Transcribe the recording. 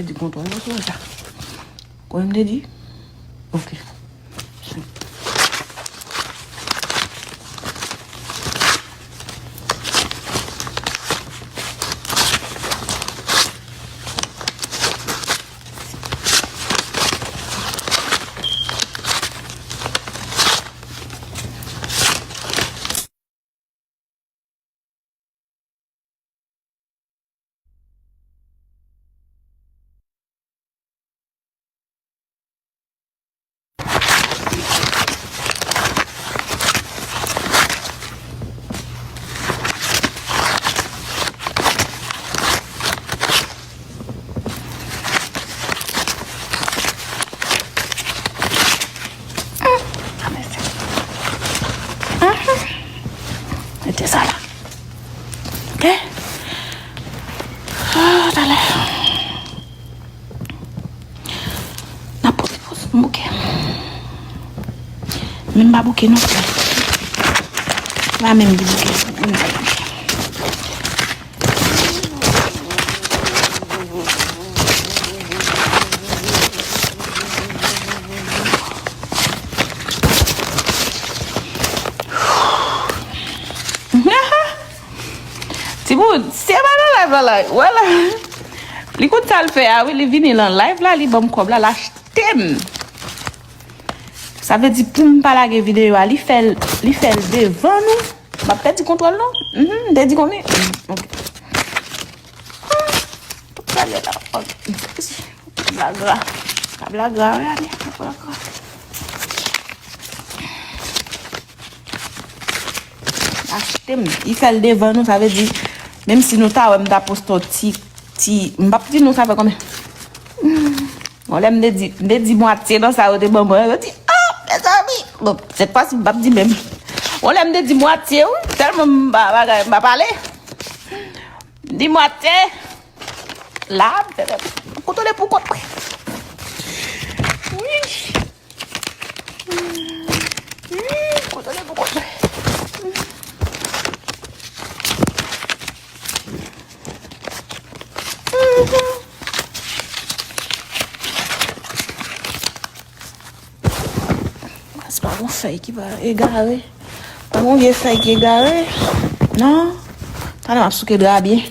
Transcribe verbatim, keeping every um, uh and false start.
Pèdi kontwòl nan sou sa. Kòman m te di? Ok. Mete sa la. Ok? Ah, talè. N ap poze poz m bouke. Men m pa bouke non. Pa menm ki bouke. Timoun, se pa nan live la, la. Wè la. Li konn sa l fè a, wi. Li vini lan live la, li ban m kòb la, l achte m. Sa vle di pou m pa lage videyo a, li fè l, li fè l devan nou. M ap pèdi kontwòl non. Mhm, m te di konbyen? Ok. Ah, tout sa gen la. Ok. Kabla gra. Kabla gra, wi, ale. Kabla gra. Achte m. Li fè l devan nou, sa vle di, menm si nou ta wè m ta poste yon ti, ti, m p ap di nou sa fè konbyen. Yon lè m te di, m te di mwatye nan sa yo te ban mwen, yo di, ah, mezanmi. Bon, sèt fwa si m p ap di menm. Yon lè m te di mwatye, wi, tèlman m pa bagay, m pa pale. M di mwatye. La, m fè, m kontwole pou kont mwen. Wi. Wi, m kontwole pou kont mwen. Se pa yon fèy ki pa egare. Pa yon vye fèy ki egare. Non. Talè m ap souke dra byen.